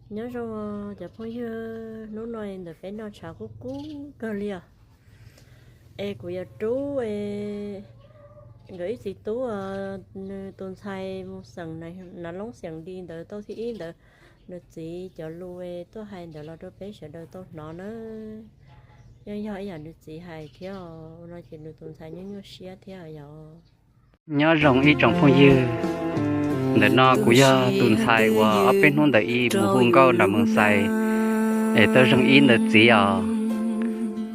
Nyob zoo cov phooj ywg, hnub no ntawm peb no tshav kub kub kawg li os. Es kuv yuav rub nkawd ib txiv tub, nws tus ntxhais mus xeem nav loob xeem di ntawd tau thib ib ntawd, nws txiv cov lus tuaj hais ntawd los rau peb sawv daws tau hnov nawb. Yeej yog ib yam nws txiv hais thiab no ces nws tus ntxhais nyuaj nyuaj siab thiab yog. Nyob zoo ib tsoom phooj ywg, ntawm no kuv yog tus ntxhais uas ob peb hnub ntawd ib mus hu nkauj nram Moos Xais es tau zoo ib ntawd txiv os.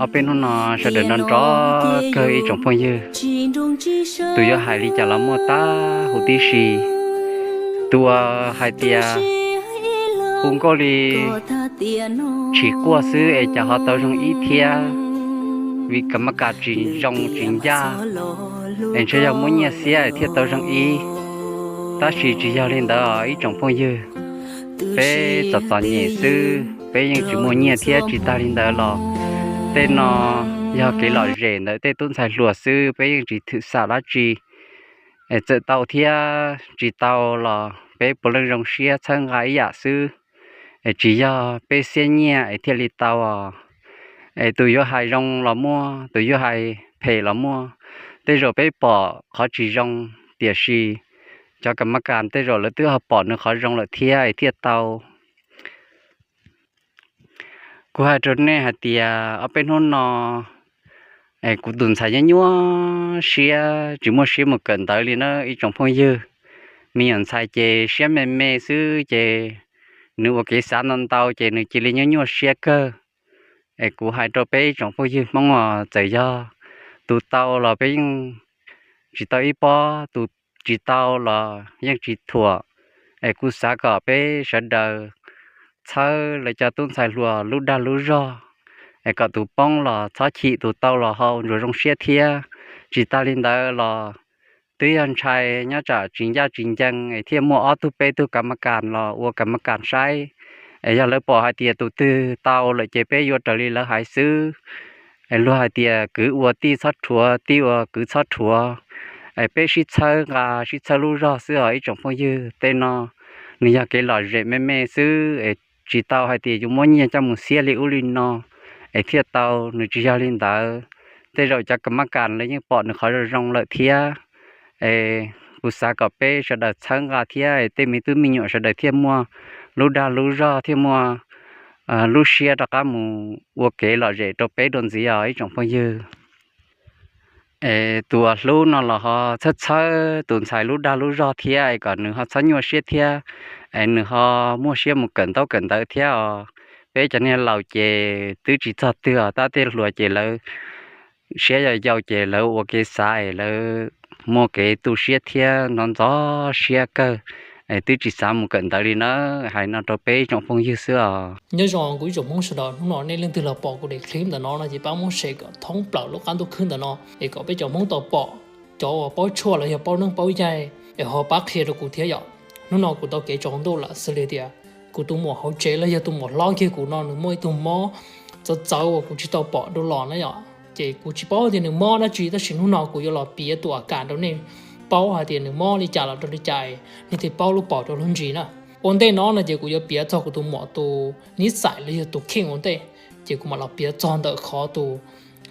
Ob peb hnub no sawv daws nrov nrov kawg ib tsoom phooj ywg, tus yuav hais li cas los muaj tab huv tib si. Tus uas hais tias hu nkauj li tsis quaj xwb es cas ho tau zoo ib thiab, vim ka ma kas tsis zoo tsis ncaj es ntshe yog muab nyiaj xiab thiaj tau zoo ib. Tab sis tsis yog li ntawd ib tsoom phooj ywg, peb txom txom nyem xwb, peb yeej tsis muaj nyiaj thiab. Tsis tag li ntawd los tej no yog kev lom zem ntawm tej tub ntxhais hluas xwb, peb yeej tsis thwm xam dab tsi. Es txawm tau thiab tsis tau los peb puav leej zoo siab txhawb nqa ib yam xwb. Es tsis yog peb xiab nyiaj es thiaj li tau os. Es tus yuav hais zoo los muaj, tus yuav hais phem los muaj. Tej zaum peb pom qhov tsis zoo, tiam sis cov ka ma kas tej zaum lawv twb ho pom nws qhov zoo lawm thiab es thiaj tau. Kuv hais rau nej hais tias ob peb hnub no es kuv tus ntxhais nyuaj nyuaj siab tsis muaj siab mus kawm ntawv li na ib tsoom phooj ywg. Me nyuam ntxhais ces siab me me xwb ces nws ua kev xav ntau ntau ces nws cia li nyuaj nyuaj siab kawg. Es kuv hais rau peb ib tsoom phooj ywg Hmoob os, txawm yog tus tau los peb yeej tsis tau ib pob, tus tsis tau los yeej tsis thuam. Es kuv xav kom peb sawv daws txhawb lawv cov tub ntxhais hluas lub dag lub zog, es kom tus poob los txhob chim, tus tau los ho ntsuas zoo siab thiab. Tsis tas li ntawd los twb yog ntshai nyob tsam tsis ncaj tsis ncees es thiaj muaj ob tug peb tug ka ma kas los ua ka ma kas saib. Es yog lawv pom hais tias tus twg tau lawm ces peb yuav raws li lawv hais xwb. Es luag hais tias kwv ua tij txhob rhuav, tij ua kwv txhob rhuav. Es peb sib txhawb nqa sib txhawb lub zog xwb os ib tsoom phooj ywg. Tej no nws yog kev lom zem me me xwb, es tsis tau hais tias yuav muab nyiaj coj mus xiab li ub li no es thiaj tau, nws tsis yog li ntawd. Tej zaum cov ka ma kas lawv yeej pom nws qhov zoo zoo lawm thiab. Es kuv xav kom peb sawv daws txhawb nqa thiab tej me tub me nyuam sawv daws thiaj muaj lub dag lub zog, thiaj muaj lub siab rov qab mus ua kev lom zem rau peb dua ntxiv os ib tsoom phooj ywg. Es tus uas hlub no los ho txhawb txhawb tus ntxhais lub dag lub zog thiab es kom nws ho txhob nyuaj siab thiab, es nws ho muaj siab mus kawm ntaub kawm ntawv thiab os. Peb cov niag laus ces twb tsis txog twg os, tab tej hluas ces lawv siab yau yau ces lawv ua kev xav es lawv muaj kev tu siab thiab ntxhov ntxhov siab kawg, es twb tsis xav mus kawm ntawv li na. Hais no rau peb ib tsoom phooj ywg xwb os. Nyob zoo kuv ib tsoom Hmoob sawv daws, hnub no nej leej twg los pom kuv daim clip ntawm no no ces pab muab share kom thoob plaws lub qab ntuj khwb ntawm no es kom peb cov Hmoob tau pom, cov uas paub tshuaj los yog paub neeb paub yaig es ho pab qhia rau kuv thiab yom. Hnub no kuv tau kev tsaus ntuj lawm xws li tias kuv tus muam hauv tsev los yog tus muam hlob kiag kuv no nws muaj ib tug mob txawv txawv uas kuv tsis tau pom dua los na yom. Ces kuv tsis paub tias nws mob dab tsi tab sis hnub no kuv yuav los piav tus a kam rau nej paub hais tias nws mob li cas los rau li cas, nej thiaj paub lub pom rau lub ntsis na. Ua ntej no no ces kuv yuav piav txog kuv tus muam tus nib xais los yog tus kheej ua ntej, ces kuv mam los piav txog ntawm qhov tus,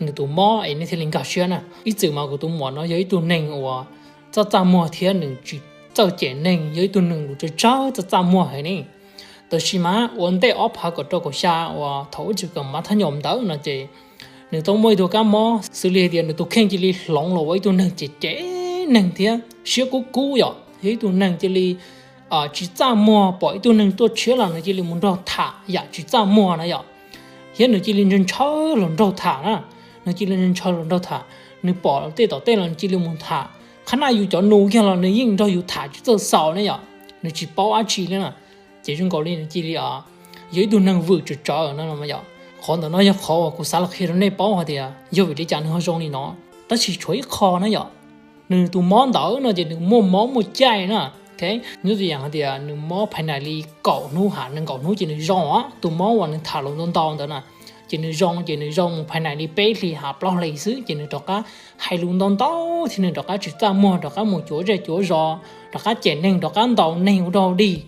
nws tus mob es nej thiaj li nkag siab na. Ib txwm mas kuv tus muam no yog ib tug neeg uas txaj txaj muag thiab nws tsis txawj cem neeg, yog ib tug neeg lus tsawg tsawg txaj txaj muag heev ne. Tab sis mas ua ntej ob phav kaum rau kaum xya uas thaum ub tseem kawm mab thab nyom ntawd no ces nws tau muaj ib tug kab mob xws li hais tias nws tus kheej cia li hloov los ua ib tug neeg cem cem neeg thiab siab kub kub yom, yog ib tug neeg cia li tsis txaj muag, pom ib tug neeg tuaj tshiab los nws cia li mus nrog tham yam tsis txaj muag na yom. Thiab nws cia li ntshaw ntshaw hluas nraug tham na, nws cia li ntshaw ntshaw hluas nraug tham. Nws pom tej tom tej los nws cia li mus tham, qhab naj yus cov nus kiag los nws yeej nrog yus tham tsis txawj xaus ne yom, nws tsis paub dab tsi li na. Ces zoo nkaus li nws cia li yog ib tug neeg vwm tsawv tsawv na yom. Qhov ntawm no yog qhov uas kuv xav los qhia rau nej paub hais tias yog vim li cas nws ho zoo li no. Tab sis tshuav ib qho na yom, nws tus mob ntawd no ces nws muaj mob muaj caij na. Nyob tus yam hais tias nws mob phais nais li kaum hnub ha nees nkaum hnub ces nws zoo, tus mob uas nws tham lus ntau ntau ntawd na, ces nws zoo, ces nws zoo mus phais nais li peb hlis ha plaub hlis xwb ces nws rov qab hais lus ntau ntau thiab nws rov qab tsis txaj muag, rov qab mus cuav zej cuav zos, rov qab cem neeg, rov qab ntaus neeg ua dog dig.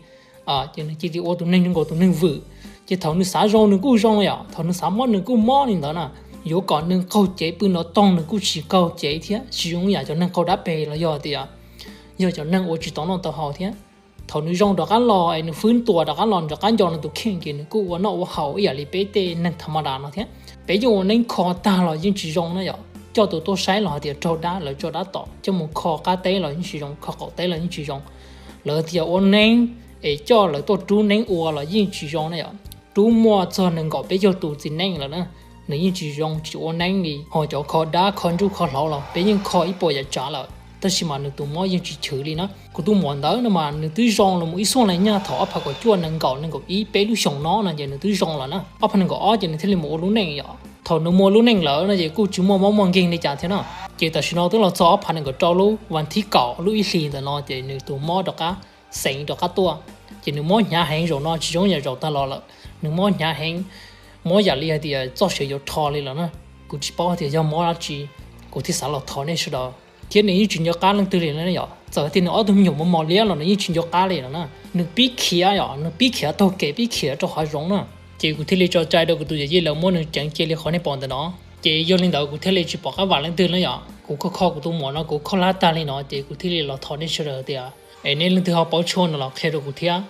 Ces nws cia li ua tus neeg zoo nkaus tus neeg vwm. Ces thaum nws xav zoo nws kuj zoo yom, thaum nws xav mob nws kuj mob li ntawd na. Yuav kom neeg qaug cev pw nrov toog nws kuj tsis qaug cev thiab, tsis zoo yam cov neeg qaug dab peg los yog tias yog cov neeg uas tsis tau noj tau haus thiab. Thaum nws zoo rov qab los es nws fwb ntuas rov qab los rov qab nco nws tus kheej ces nws kuj ua noj ua haus ib yam li peb tej neeg tham ma das no thiab. Peb yeej ua neeb kho tag los yeej tsis zoo na yom. Coj tus tuaj saib los hais tias raug dab, lawv tso dab tom, coj mus kho qab teb los yeej tsis zoo, kho qaum teb los yeej tsis zoo. Lawv tias ua neeb es coj lawv tuaj rub neeb ua los yeej tsis zoo na yom. Rub muaj txog nees nkaum peb caug tus txiv neej lawm na, nws yeej tsis zoo, tsis ua neeb li. Ho cov kho dab kho ntsuj kho hlauv los peb yeej kho ib puas yam tsav lawm, tab sis mas nws tus mob yeej tsis chwv li na. Kuv tus muam ntawd no mas nws twb zoo los mus ib xuaj leej nyaj thaum ob phav kaum cuaj, nees nkaum, nees nkaum ib, peb lub xyoos no no ces nws twb zoo lawm na. Ob phav nees nkaum ob ces nws thiaj li mus ua lub neej yom. Thaum nws mus ua lub neej lawm no ces kuj tsis muaj mob muaj nkeeg li cas thiab no. Ces tam sim no twb los txog ob phav nees nkaum rau lub vas thib kaum lub ib hlis ntawm no ces nws tus mob rov qab xeev rov qab tuaj. Ces nws mob hnyav heev, zaum no tsis zoo yam zaum tag los lawm. Nws mob hnyav heev, mob yam li hais tias txoj sia yuav rho li lawm na. Kuv tsis paub tias yog mob dab tsi, kuv thiaj xav los thov nej sawv daws. Thiab nws yeej tsis nco qab leej twg li na yom. Txawm tias nws ob tug me nyuam mos mos liab los nws yeej tsis nco qab li lawm na. Nws pib khiav yom, nws pib khiav taug kev pib khiav rau hav zoov na. Ces kuv thiaj li tso cai rau kuv tus yawm yij lawv muab nws ceev cia li qhov nej pom ntawm no. Ces yog li ntawd kuv thiaj li tsis pom qab vam leej twg na yom. Kuv kho kho kuv tus muam no kuv kho lab tag li no ces kuv thiaj li los thov nej sawv daws tias es nej leej twg ho paub tshuaj no los qhia rau kuv thiab.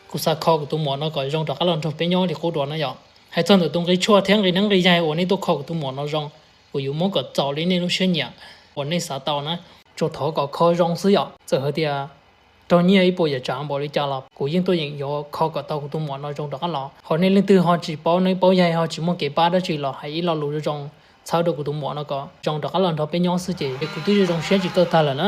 Kuv xav kho kuv tus muam no kom zoo rov qab los nrog peb nyob li qub dua na yom. Hais txog ntawm tus nqi tshuaj thiab nqi neeb nqi yaig uas nej tuaj kho kuv tus muam no zoo, kuv yuav muab kom txaus li nej lub siab nyiam uas nej xav tau na. Tsuas thov kom kho zoo xwb yom. Txawm hais tias raug nyiaj ib puas yam tsav npaum li cas los kuv yeej tuaj yeem yuav kho kom tau kuv tus muam no zoo rov qab los. Ho nej leej twg ho tsis paub neeb paub yaig ho tsis muaj kev pab dab tsi los hais ib lo lus zoo zoo txhawb rau kuv tus muam no kom zoo rov qab los nrog peb nyob xwb ces kuv twb zoo siab tsis tau tag lawm na.